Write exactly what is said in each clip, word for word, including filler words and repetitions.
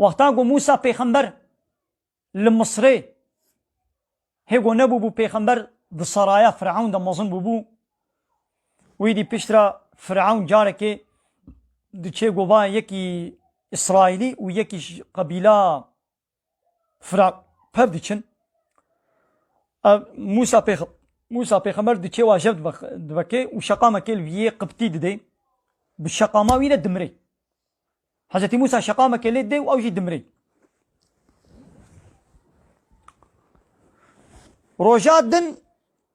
Wexta ku Mûsa pêxember li Misrê hê ku nebûbû pêxember, di saraya Firewn de mezin bûbû. Wî dî piştre Firewn carekê diçê gova yekî Îsraîlî û yekî ji qebîla Fira pev diçin. Ev Mûsa pêx-, Mûsa pêxember diçê wa jev dibek-, dibekê û şeqamekê li vî yê Qibtî didê. Bi şeqama wî de dimirê. Hezretî Mûsa şeqamekê lê didê û ew jî dimirê. Roja din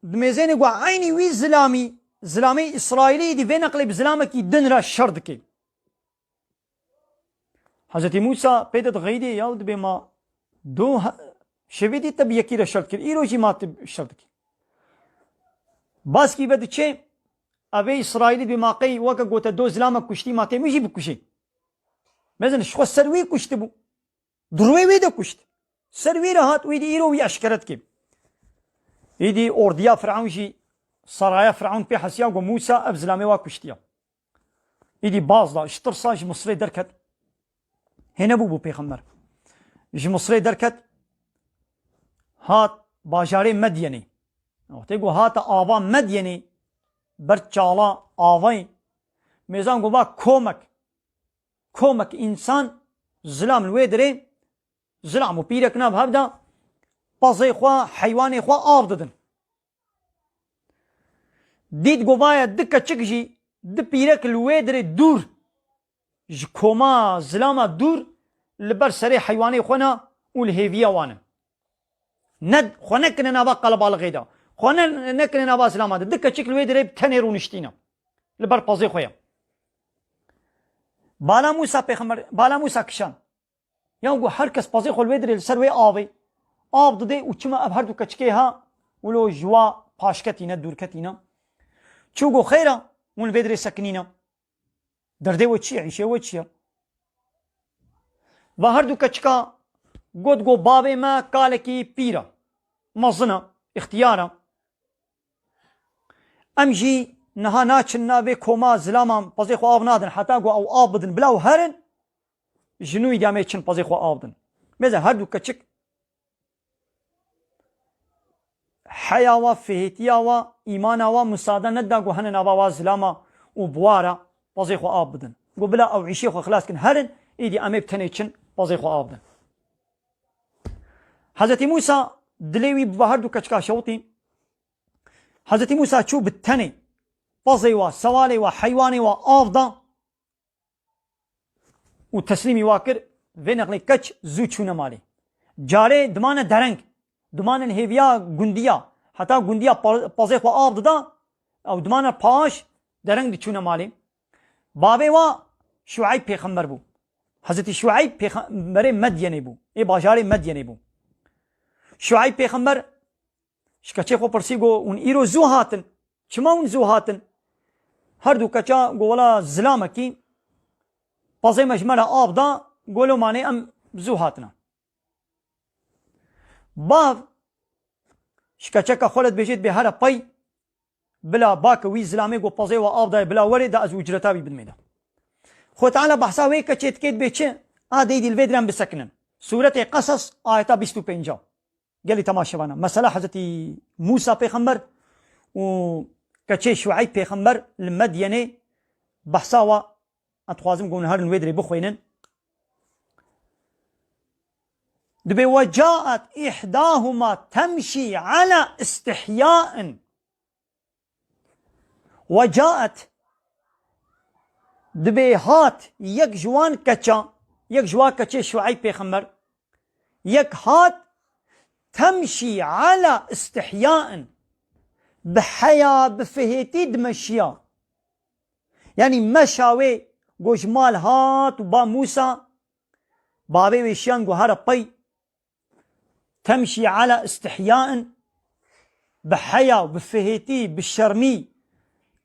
dimêzênê ku eynî wî zilamî, zilamê Îsraîlî dî vê neqlê bi zilamekî din re şer dike. Hezretî Mûsa pê de dixeyidê ya û dibê ma do he-, şevê dî te bi yekî re şer dikir, îro jî ma tu şer dikî. Baskî ve diçê, evê Îsraîlî dibê ma qey weke gote do zilamek kuştî ma tê min jî bikujê. Mezin ji xwe ser wî kuştibû. Di rûyê wê de kuşt. Ser wî re hat, wî dî îro wî eşkere dike. Îdî ordiya Firewn jî, saraya Firewn pê hesiya ku Mûsa ev zilamê wa kuştiya. Îdî baz da, ji tirsa ji Misrê derket. Hê nebûbû pêxember. Ji Misrê derket, hat bajarê Medyenê. Wextê ku hate ava Medyenê, ber çala avayê, mêzan ku va komek, komek însan zilam li wê dirê, zilam û pîrek nav hev de pezê xwe, heywanê xwe av didin. Dît ku vaye du keçik jî, du pîrek li wê dirê dûr, ji koma zilama dûr, li ber serê heywanê xwe ne û li hêviya wan in. Ne, xwe nekine nava qelebalixê de. Xwe ne, nekine nava zilama de. Du keçik li wê dirê bi tenê rûniştîne. Li ber pezê xwe ye. Bala Mûsa pêxember, bala Mûsa kişan. Ya ku her kes pezê xwe li wê dirê li ser wê avê, av didê û çima ev her du keçikê ha wilo ji wa paşketîne, dûrketîne. Çû ku xeyra hûn li vê dirê sekinîne. Derdê we çi ye? Îşê we çi ye? Va her du keçika got, got bavê me kalekî pîr e, mezin e, îxtiyar e. Em jî niha naçin navê koma zilaman pezê xwe av nadin heta ku ew av bidin bila ew herin. Ji nû îdî em ê çin pezê xwe av din. Mêze her du keçik heya wa, fihêtiya wa, îmana wa musade neda ku hene nava wa zilama û buwara pezê xwe av bidin. Ku bila ew îşê xwe xilas kin herin, îdî em ê bi tenê çin pezê xwe av din. Hezretî Mûsa dilê wî bi her du keçika şewitî. Hezretî Mûsa çû bi tenê pezê wa, sewalê wa, heywanê wa av da. û teslîmî wa kir, vê neqlê keç zû çûne malê. Carê dimane dereng, dimane li hêviya gundiya, heta gundiya pa-, pezê xwe av dida, ew dimane paş dereng diçûne malê. Bavê wa Şueyb pêxember bû. Hezretî Şueyb pêxemberê Medyenê bû. Ê bajarê Medyenê bû. Şueyb pêxember Ji keçê xwe pirsî, got, hûn îro zû hatin. Çima hûn zû hatin? Her du keça, got, wela zilamekî pezê me ji me re av da, got, lo manê em zû hatine. Bav ji keçeka xwe re dibêjê, dibê here pey, bila bake wî zilamê, got, pezê we av daye, bila were da ez ucreta wî bidimê de. Xwe Teala behsa wê keçê dike, dibê çi? A deydî li vê diran bisekinin. Sûretê Qesas, ayeta bîst û pênc. Gelî temaşevana, mesela Hezretî Mûsa pêxember û keçê Şueyb pêxember li Medyenê behsa wa, ez dixwazim ku hûn herin wê dirê bixwînin. Dibê: "Ve caet îhdahuma temşî ala istihyain." "Ve caet", dibê hat yek ji wan keça, yek ji wan keçê Şueyb pêxember, yek hat, "temşî ala istihyain", bi heya, bi fihêtî dimeşiya. Yanî meşa wê, got, ji mal hat û ba Mûsa, bavê wê şiyan, got, here pey, "temşî ala istihyain", bi heya, bi fihêtî, bi şermî,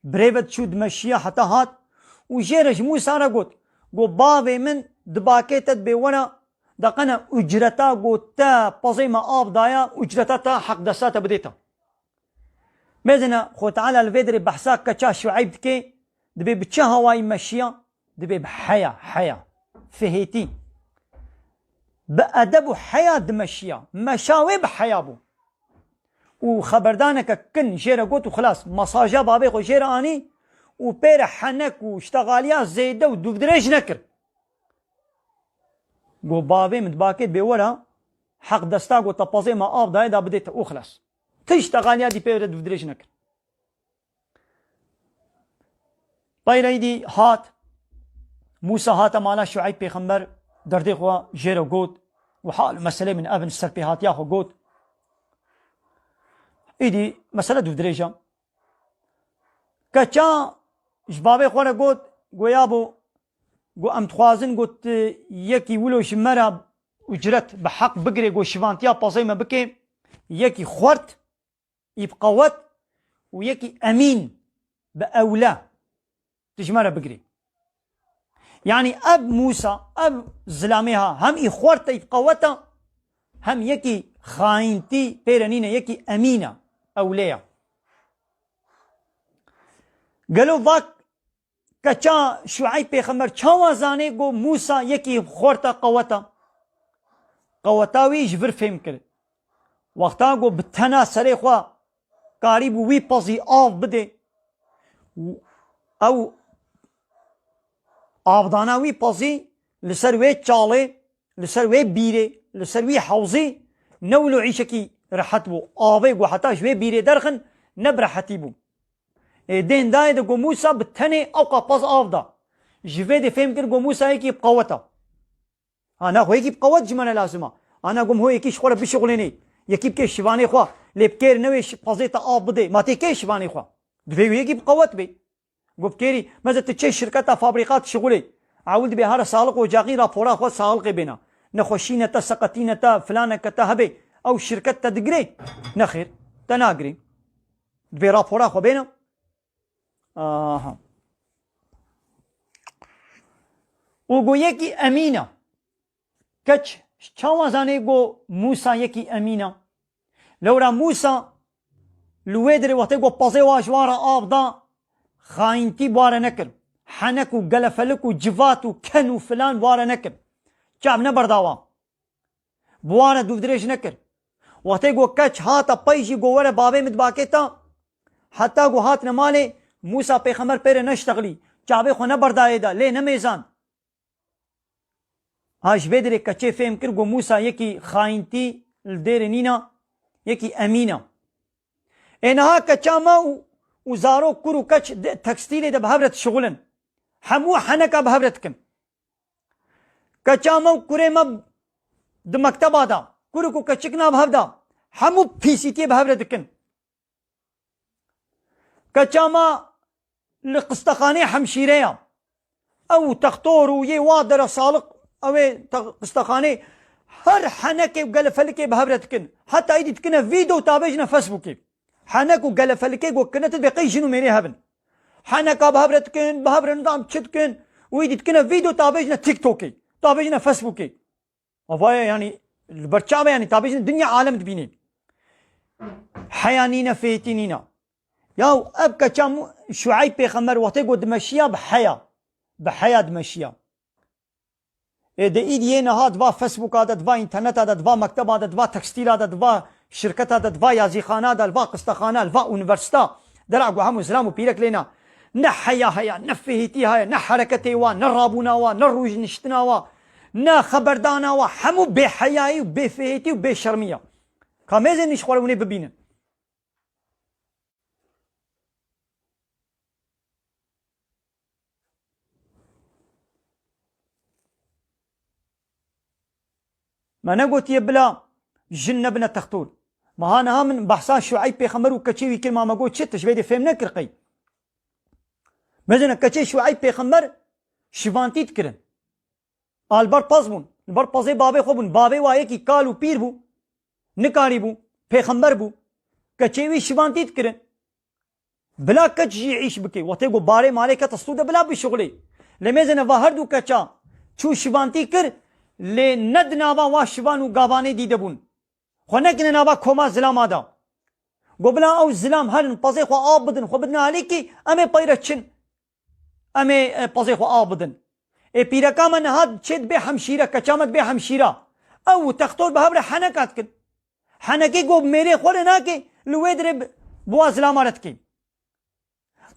birêve diçû dimeşiya heta hat û jê re ji Mûsa re got, got, "Bavê min dibakê te dibê were, deqene ucreta, got, te pezê me av daya, ucreta te heq desta te bidê te." Mêzine, Xwe Teala li vê dirê behsa keça Şueyb dike, dibê bi çi hawayî meşiya? Dibê bi heya, heya, fihêtî. Bi edeb û heya dimeşiya. Meşa wê bi heya bû. Û xeberdaneke kin jê re got û xilas. Mesaja babê xwe jê re anî û pê re henek û ştexaliya zêde û dûvdirêj nekir. Got, "Bavê min dibakê bê wera, heq desta got te pezê me av dayê da bidê te û xilas." Tişt teqaliya dî pê re dûvdirêj nekir. Peyre îdî hat, Mûsa hate mala Şueyb pêxember, derdê xwe jê re got û hal û meselê min ev in, serpêhatiya xwe got. Îdî mesele dûvdirêj e. Keça ji bavê xwe re got, goya bo, got, "Em dixwazin," got, "yekî wilo ji me re ucret bi heq bigirê, got, şivantiya pezê me bike, yekî xwert, î bi qewet û yekî emîn bi ewle tu ji me re bigirê." Yanî ev Mûsa, ev zilamê ha, hem î xwert e, î bi qewet e, hem yekî xayîntî pê re nîne, yekî emîn e, ewle ye. Gelo vak keça Şueyb pêxember çawa zanê ku Mûsa yekî xorta qeweta? Qeweta wî ji vir fêm kir. Wexta ku bi tena serê xwe karîbû wî pezî av bidê, ew avdana wî pezî li ser wê çalê, li ser wê bîrê, li ser wî hewzî ne wilo îşekî rehet bû. Avê ku heta ji wê bîrê derxin ne bi rehetî bû. Ê, dên dayê de got, Mûsa bi tenê ew qapaz av da. Ji vê de fêm kir, got, Mûsa yekî bi qewet e. Ha, na xwe yekî bi qewet ji me ne lazim e. Ana got, ho yekî ji xwe re bişuxulênê. Yekî bikê şivanê xwe. Lê bi kêr newê şi-, pezê te av bidê. Ma tê kê şivanê xwe? Divê wê yekî bi qewet bê. Got, bi kêrî, meze tu çê şirketa fabrîka dişuxulê. Ewil dibê here sağlık ocağî rapora xwe sağlıkê bêna. Nexweşîne te, seqetîne te, filaneke te hebe. Ew şirket te digirê? Nexêr, te nagirê. Dibê rapora xwe bêne. Aha. Û got yekî emîn e. Keç çawa zanê got Mûsa yekî emîn e? Lewra Mûsa li wê dirê wextê got pezê wa ji wan re av da, xayîntî bi wa re nekir. Henek û gelefelik û civat û ken û filan bi wa re nekir. Çav neberda wan. Bi wan re dûvdirêj nekir. Wextê ku keç hate pey jî ku were bavê min dibakê te, heta ku hatine malê, Mûsa pêxember pê re neştexilî, çavê xwe neberdayê de, lê nemêzan. Ha, ji vê dirê keçê fêm kir ku Mûsa yekî xayîntî li dêrê nîna, yekî emîn e. Ê niha keça me û, û zarok, kur û keç di tekstîlê de bi hev re dişixulin. Hemû heneka bi hev re dikin. Keça me û kurê me di mekteba de, kurik û keçik nav hev de, hemû pîsîtiyê bi hev re dikin. Keça me li qistexanê hemşîre ye. Ew textor û yê wa dere saliq, ew ê te-, qistexanê her henekê û gelefelikê bi hev re dikin. Heta êdî dikine vîdeo tabêjine Facebookê. Henek û gelefelikê ku kirine tu dibê qey jin û mêrê hev in. Heneka bi hev re dikin, bi hev re nizam çi dikin û êdî dikine vîdeo tabêjine TikTokê, tabêjine Facebookê. Avaye yanî li ber çav e yanî tabêjine dinya alem dibînê. Heya nîne, fêtî nîne. Yaw ev keça Mu-, Şueyb pêxember wextê ku dimeşiya bi heya, bi heya dimeşiya. Ê, di îdiyê niha di va Facebooka de, di va înterneta de, di va mekteba de, di va tekstîla de, di va şirketa de, di va yazîxana de, di va qistexana, di va unîversîta, dera ku hemû zilam û pîrek lêna. Ne heya heye, ne fihîtî heye, ne hereketê wa, ne rabûna wa, ne rûniştina wa, ne xeberdana wa, hemû bêheyayî û bêfihîtî û bêşermî ye. Ka mêzên nîş xwe re hûnê bibînin. Me negotiye bila jin nebine textor. Ma ha niha min behsa Şueyb pêxember û keçê wî kir, ma me got çi, tu ji vê dê fêm nekir qey. Mezine keçê Şueyb pêxember şivantî dikirin. A li ber pez bûn. Li ber pezê bavê xwe bûn. Bavê wa yekî kal û pîr bû. Nikarîbû. Pêxember bû. Keçê wî şivantî dikirin. Bila keç jî îş bike. Wextê ku barê malê kete stû de bila bişuxulê. Lê mêzene va her du keça çû şivantî kir, lê ne di nava wa şivan û gavanê dîde bûn. Xwe nekine nava koma zilama de. Go bila ew zilam herin, pezê xwe av bidin, xwe bidin alîkî, em ê peyre çin. Em ê, e, pezê xwe av bidin. Ê pîreka me niha çê dibê hemşîre, keça me dibê hemşîra. Ew û textor bi hev re heneka dikin. Henekê ku mêrê xwe re nake, li wê dirê bi, bi wa zilama re dike.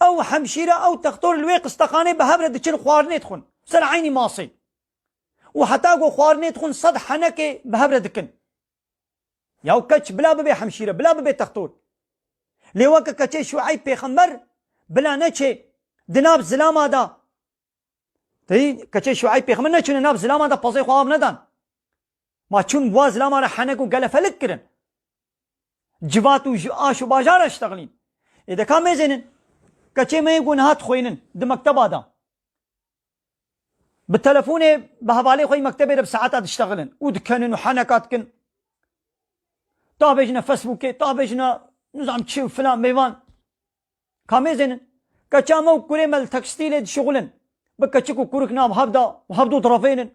Ew hemşîre, ew textor li wê qistexanê bi hev re diçin xwarinê dixwin. Ser eynî masê. Û heta ku xwarinê dixwin sed henekê bi hev re dikin. Ya keç bila bibe hemşîre, bila bibe textor. Lê weke keçê Şueyb pêxember bila neçê di nav zilama de. Tey keçê Şueyb pêxember neçûne nav zilama de pezê xwe av nedan. Ma çûn bi wa zilama re henek û gelefelik kirin. Civat û ji aş û bajar re ştexilîn. Ê de ka mêzênin. Keçê me yê ku niha dixwînin di mekteba de. Bi telefonê bi hevalê xwe yê mektebê re bi saeta diştexilin û dikenin û heneka dikin. Ta bêjine Facebookê, ta bêjine nizam çi filan mêvan. Ka mêzênin. Keça me û kurê me li tekstîlê dişixulin. Bi keçik û kurik nav hev de û hevdu direvênin.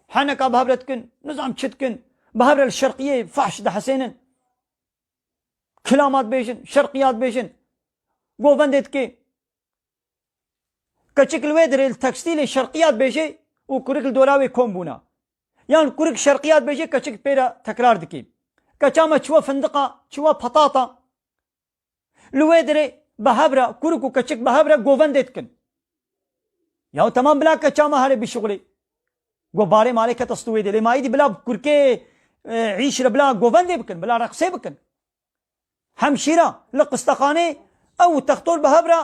Heneka bi hev re dikin, nizam çi dikin. Bi hev re li şerqiyê fahş dihesênin. Kilamat bêjin, şerqiyat bêjin. Govendê dike. Keçik li wê dirê li tekstîlê şerqiyat bêje û kurik li dora wê kom bûna. Yan kurik şerqiyat bêje, keçik pê re tekrar dike. Keça me çiwe findiqa, çiwe patata. Li wê dirê bi hev re, kurik û keçik bi hev re govendê dikin. Ya temam bila keça me herê bişuxulê. Go barê malê kete stû wê dê. Lê ma îdî bila kurkê, e, îş re bila govendê bikin, bila reqsê bikin. Hemşîra li qistexanê ew û textor bi hev re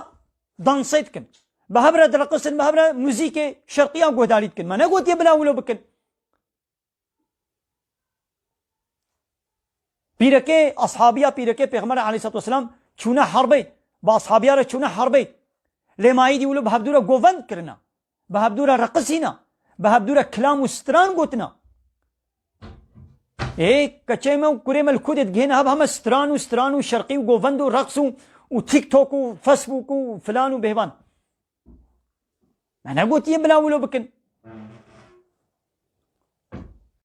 dansê dikin. Bi hev re direqisin, bi hev re muzîkê şerqiyan guhdarî dikin. Me negotiye bila wilo bikin. Pîrekê, ashabiya pîrekê Pêxember aleyhissalatu vesselam çûne herbê. Bi ashabiya re çûne herbê. Lê ma îdî wilo bi hevdû re govend kirine. Bi hevdû re reqisîne. Bi hevdû re kilam û stran gotina. Ê, keçê me û kurê me li ku dê digihêne hev heme stran û stran û şerqî û govend û reqs û, û TikTok û Facebook û filan û bêvan. Me negotiye bila wilo bikin.